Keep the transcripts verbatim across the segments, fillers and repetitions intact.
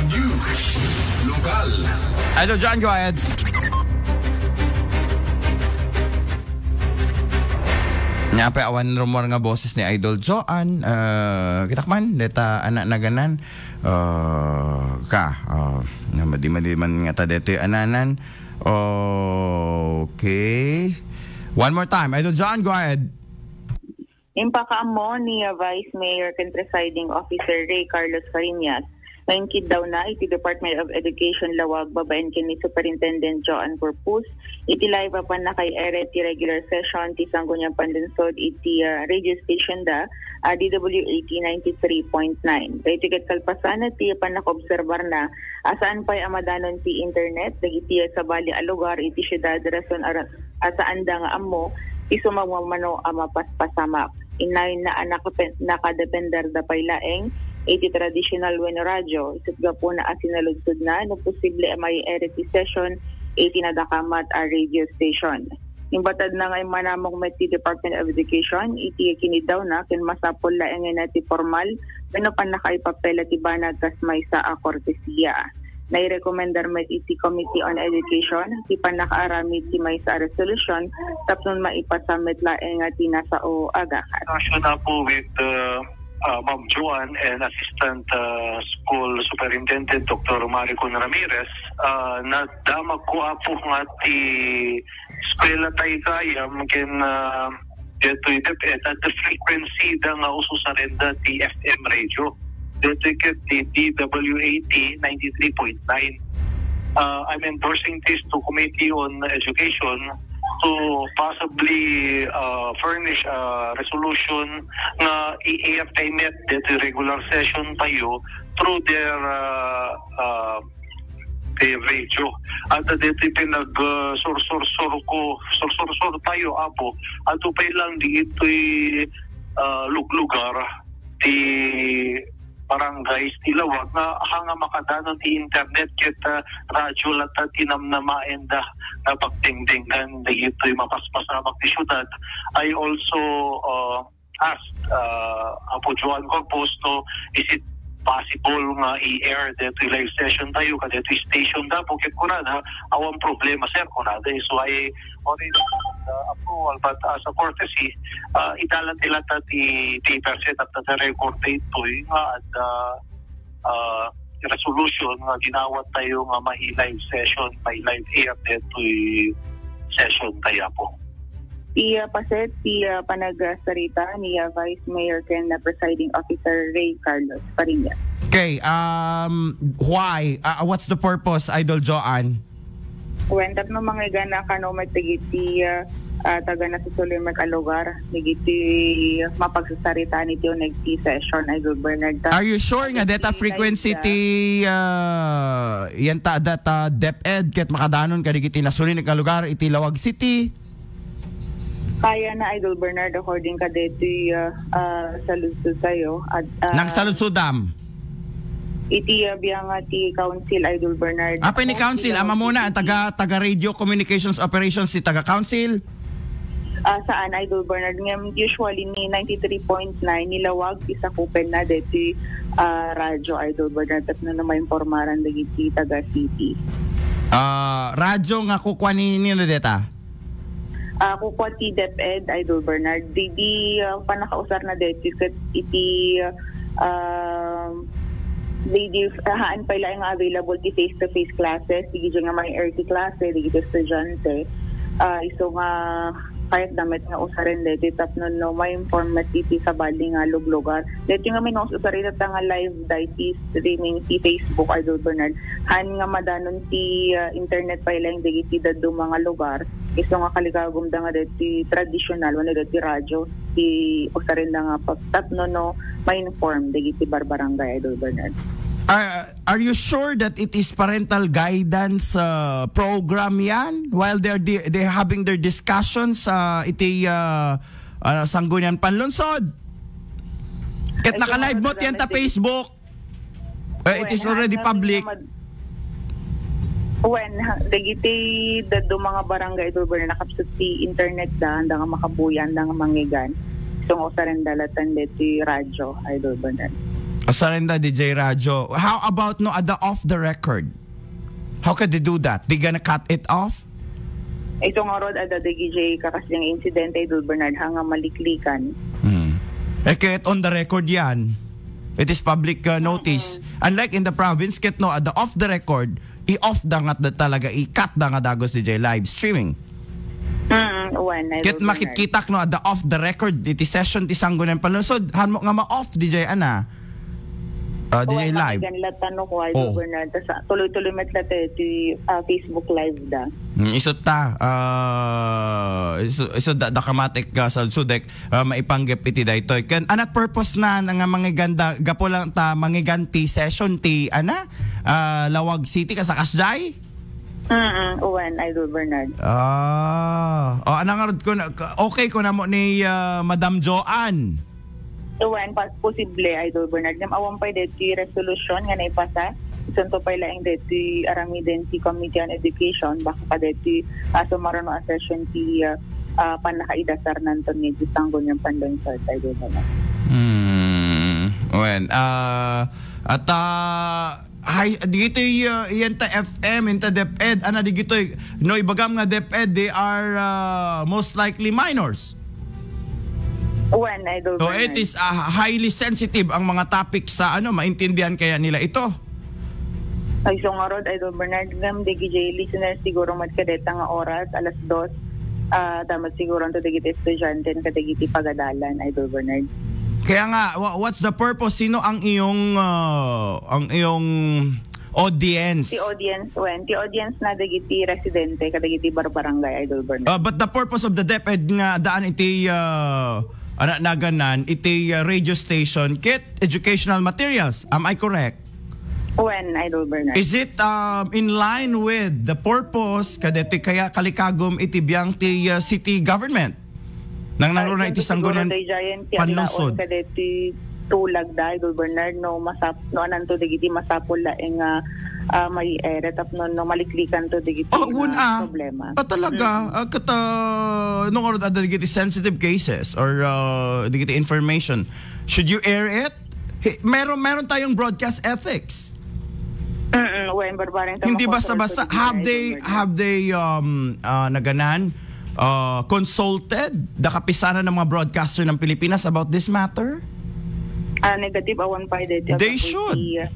News. Lokal. Idol John, go ahead. Nia pay awan rummuar nga boses ni Idol Joan. Ah, kitak man, deta anak naganan. Ah, ka, ah, madi-madi man nga ta detoy ananan. Okay. One more time. Idol John, go ahead. Impakaammo ni, uh, Vice Mayor ken Presiding Officer Ray Carlos Fariñas nga inkidawna iti Department of Education Laoag babaen ken ni Superintendent Joan Corpus iti live a pannakaay-ere ti regular session ti Sangguniang Panlungsod iti, uh, radio station da, uh, D W A T ninety-three point nine. Daytoy ket kalpasan ti pannakaobserbarna a saan pay a madanon ti internet dagiti sabali a lugar iti siudad rason a ra-, a saanda nga ammo ti sumagmamano a mapaspasamak. Innayon na a nakape-, nakadependerda pay laeng iti traditional wenno radyo, isut' gapuna a sinaludsodna no posible a maay-ere ti session iti nadakamat a radio station. Imbatadna nga immanamong met ti Department of Education iti kinidawna ken masapul laengen ti pormal wenno pannakaipapela ti banag kas maysa a kortesia. Nairekomendar met iti Committee on Education ti pannakaaramid ti maysa a resolution tapno maipasa met laeng ti nasao a gakat. Session na po with, uh, uh, Ma'am Joan and Assistant, uh, School Superintendent Doctor Maricon Ramirez. Uh, nadamag ko, Apo, nga ti eskwela tayo kayam ken, uh, detoy DepEd, at the frequency da nga ususarenda ti F M radio. Detoy ket ti D W A T ninety-three point nine. Uh, I'm endorsing this to Committee on Education to possibly, uh, furnish a resolution nga i-air tayo met detoy regular session tayo through their, uh, uh, ti radio. At ditoy pinag, ah, sursursur ko, sursursur tayo, Apo. Ato pay lang ditoy, ah, luglugar ti barangays ti Laoag nga haan nga makadanon ti internet ket, ah, radyo latta ti namnamaenda nga pagdengdenggan dagitoy mapaspasamak ti siudad. I also, ah, asked, uh, Apo Joan Corpus, no, is it possible nga i-air detoy live session tayo kadetoy station da, ket kunada, awan problema, sir, kunada. So I already got the approval, but as a courtesy, uh, idala ti latta ti paper set up ta record daytoy nga adda, uh, resolution nga dinawat tayo nga mai-live session, mai-live air detoy session tayo, Apo. Ti, ah, paset ti, ah, panagsarita ni, ah, Vice Mayor ken, ah, Presiding Officer Ray Carlos Fariñas. Okay, um, why? Ah, what's the purpose, Idol Joan? Wen, tapno mangegana kano met dagiti, ah, ah, taga nasusulimek a lugar, dagiti mapagsarsaritaan iti uneg ti session, Idol Bernard. Ta-, Are you sure nga data frequency ti, ah, yan ta, data DepEd ket makadanon kadagiti nasulimek a lugar iti Laoag City? Kayana, Idol Bernard, according kadetoy, ah, ah, saludsod tayo. At, ah, nagsaludsodam? Iti, ah, biang, ah, ti council, Idol Bernard. Apay ni council? Ama muna, ang taga, taga radio communications operations, si taga council? Ah, saan, Idol Bernard? Ngem, usually, ni ninety-three point nine, ni Laoag, isakupen na deti, ah, radyo, Idol Bernard, tapno no maimpormaran dagiti taga city. Ah, radyo nga kukua ni, ni deta? Ah, kukua ti DepEd, Idol Bernard. Di, di, ah, panakausar na deti ket iti, ah, di, di, haan pay laeng nga available ti face-to-face classes, di, di nga may R T classes, di, di estudiante. Ah, isu nga kayatda met nga usaren deti tapno no ma-inform met iti sabali nga luglugar. Deti nga minus usaren ta nga live daydi streaming ti Facebook, Idol Bernard. Haan nga madanon ti, ah, internet pay laeng dagiti dadduma nga lugar. Isu nga kalikagumda nga deti tradisyonal wenno deti radyo ti usarenda nga pag-, tapno no ma-inform dagiti barbarangay, Idol Bernard. Are, are you sure that it is parental guidance, uh, program yan? While they're di-, they're having their discussions, uh, iti, uh, uh, Sangguniang Panlungsod? Ket naka-live mo tiyan ta Facebook. Eh, it is already public. Wen, ha, dagiti dadduma nga barangay, Idol Bernard, nakapsut ti internet da, anda nga makabuya, anda nga mangegan. So, nga usaren da latta deti radyo, Idol Bernard. Sarenda, D J Radyo. How about no, ada off the record? How could they do that? They gonna cut it off? Ito nga rod, ada D J kakasding insidente, Idol Bernard, ha nga maliklikan. Hmm. Eh, kahit on the record yan, it is public uh, notice. Unlike in the province, kahit no, ada off the record, i-off da nga da talaga, i-cut da nga dagus D J live streaming. Mm, wen, Idol Ket Bernard. Makitkitak no, ada off the record, iti session ti Sangguniang Panlungsod, han mo nga ma-off, D J Ana. Ah, D J Wen, live. Makigan la tano ko, Idol Oh. Bernard. Tas, ah, tuloy-tuloy met la tayo ti, ah, Facebook Live da. Mm, isut ta, ah, isu-, isut da, da kamatik ka sa Sudek, ah, maipanggep iti daytoy. Ken, anat purpose na, na nga mangiganda, gapu lang ta, mangigan ti session ti, ana, ah, Lawag City, kasakas jay? Mm, uwan, Idol Bernard. Ah, o, anang arod ko na, okay ko na mo ni, ah, Madam Joanne. Uwan, pa-, posible, Idol Bernard. Ngem awan pay deti resolution nga naipasa. Isunto pay laeng deti aramiden ti Committee on Education, baka pa deti, ah, sumaruno a session ti, ah, ah, pannakaidasar nanton nga iti Sangguniang Panlungsod, Idol Bernard. Hmm, wen, ah, at, ah, hay, digitoy, ah, iyan ta F M, inta DepEd, ana digitoy, no, ibagam nga DepEd, they are, ah, most likely minors. Wen, Idol So, Bernard. It is, ah, highly sensitive ang mga topic sa, ano, maintindihan kaya nila ito? Ay, so nga rod, Idol Bernard, ngem, D J listeners, siguro mat kadeta nga oras, alas dos, ah, damat siguro anto dagiti estudiante, kadagiti pagadalan, Idol Bernard. Kaya nga, wha-, what's the purpose? Sino ang iyong, ah, ang iyong audience? Ti audience, wen. Ti audience na dagiti residente, kadagiti barbarangay, Idol Bernard. Uh, but the purpose of the DepEd nga daan iti, uh, anak naganan, iti, uh, radio station, kit educational materials. Am I correct? Wen, Idol Bernard. Is it, um, in line with the purpose kadeti kaya kalikagum iti biang ti, uh, city government? Nang Ay, nangruna iti siyempre, siguro, Sanggunian day giant ti Panlungsod. Aglaon kadeti tulag da, Idol Bernard, no, masap-, no, ananto dagiti masapul laeng nga, ah, maiere tapno, no, maliklikan to dagiti Oh, nga una. Problema. Ah, talaga? Mm. Ah, kat, ah, no, nga adda dagiti sensitive cases or, ah, dagiti information, should you air it? Hey, meron, meron tayong broadcast ethics. Mm-mm, wen, barbareng Hindi tama ko, basta-basta. Sir, Have they, Idol Bernard. Have they, um, ah, naganan, ah, consulted the kapisanan ng mga broadcaster ng Pilipinas about this matter? Ah, negative, awan pa, eh, dito. They Tapos should. si, ah,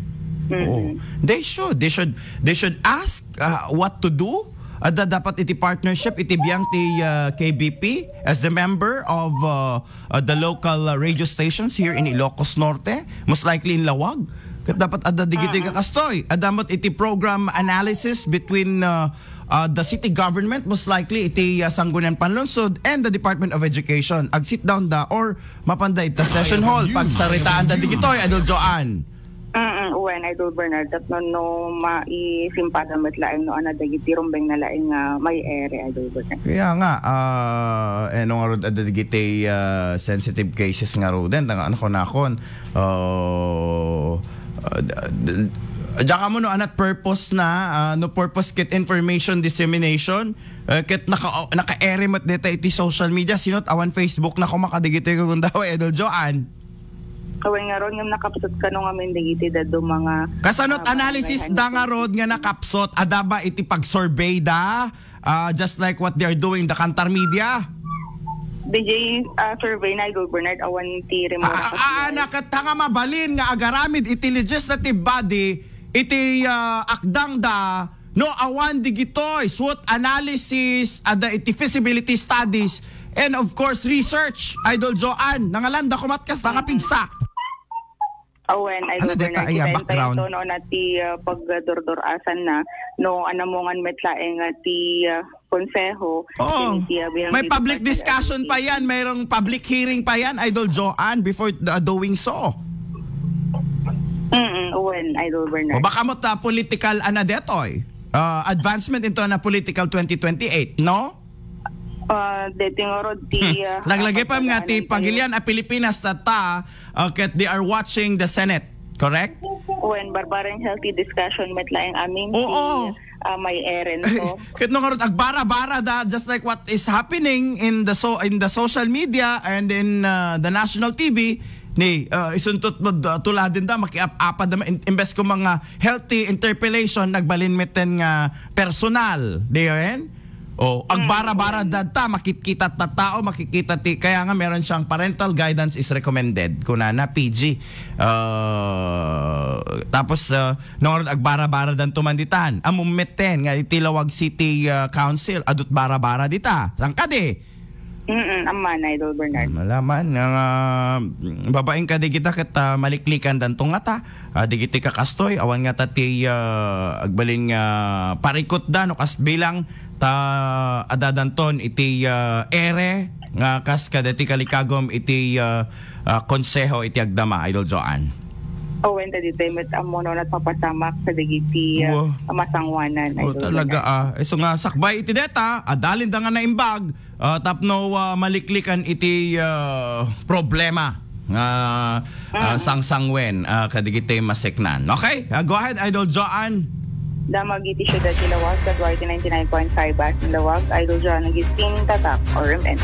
mm-mm. Oo. They should. They should, they should ask, ah, what to do. Adda dapat iti partnership, iti biang ti, ah, K B P as the member of, ah, uh, the local, uh, radio stations here in Ilocos Norte, most likely in Laoag. Ket dapat adda digitoy Mm-mm. kakastoy. Adda met iti program analysis between, uh, uh, the city government, most likely iti, uh, Sangguniang Panlungsod and the Department of Education. Ag sit down da or mapanda ita session hall. Pagsaritaan da digitoy, Idol Joanne. Mm-mm, uwen, Idol Bernard, tapno no maisimpada met laeng no ana dagiti rumbeng na laeng nga maiere, Idol Bernard. Kaya nga, ah, eh, no ngarud adda dagiti, ah, sensitive cases ngaruden, nga ano ko nakon, ah, ah, d-, d-, diyan ka mo no anat purpose na, ah, no purpose kit information dissemination, eh, kit naka-, naka-ere met deta iti social media, sino't awan Facebook na kumakadagiti kagundawa, Idol Joanne. Awan ngarud nga nakapsut kano ngamin dagiti dadduma nga, Kasano't ah, analysis barangay da ngarud nga nakapsut, adda ba iti pag-survey da? Ah, just like what they're doing, the Kantar Media? D J, ah, survey na, Idol Bernard, awan ti rimura Ah, ah, ah, nakita nga mabalin nga agaramid iti legislative body, iti, ah, akdang da, no, awan digitoy, SWOT analysis, adda iti feasibility studies, and of course, research, Idol Joanne. Nangalanda kumat kas nakapigsa. Awen, Idol Bernard, deta aya background? Ito, no, na ti, ah, pagdurdur-asan na, no, anamungan met laeng nga ti, ah, konseho, Oo. May public discussion pa yan, mayroong public hearing pa yan, Idol Joanne, before, uh, doing so. Mm, wen, Idol Bernard. O baka mo ta political, ana detoy? Uh, advancement into na political twenty twenty-eight, no? Uh, deti nga rod ti, Hmm. Uh, Laglagi pa nga ti pagilian a Pilipinas ta, uh, ket they are watching the Senate, correct? Wen, barbareng healthy discussion met laeng amin ti, uh, may eren to. Ket no ngarud agbara-bara da, just like what is happening in the so-, in the social media and in, uh, the national T V, Ni, ah, isuntot mo, ah, tuladen da, makiap-apad naman. In-, imbes ko mga healthy interpellation, nagbalin metten nga personal. Di yun? O, agbara-bara da ta, makikita ta tao, makikita ti, kaya nga meron siyang parental guidance is recommended. Kunana, P G. Ah, tapos, ah, nung agbara-bara dan tuman ditan, ammo metten nga iti Laoag City, ah, Council, adut bara-bara dita. Saan ka di? Mm, amana, Idol Bernard. Malaman nga, ah, babaen ka di kita ket, ah, maliklikan danto nga ta. Ah, di kiti kakastoy, awan nga ta ti, ah, agbalin nga parikot da, no, kas bilang ta adadanton iti, ah, ere nga kas kadati kalikagom iti, ah, ah, konseho iti agdama, Idol Joan. Awan ta ditoy met ammo no nagpapasamak sa dagiti, ah, Wa. Masangwanan, Oh, Idol talaga, Bernard. Ah. Isu nga sakbay iti deta, adalin da nga naimbag, ah, tapno, ah, maliklikan iti, ah, problema nga, ah, Mm. sangsangwen, ah, kadigiti maseknan. Okay? Ah, go ahead, Idol Joan. Damag iti siudad ti Laoag, kadua iti ninety-nine point five Basing Laoag, Idol Joan Agustin, Tatak, R M N.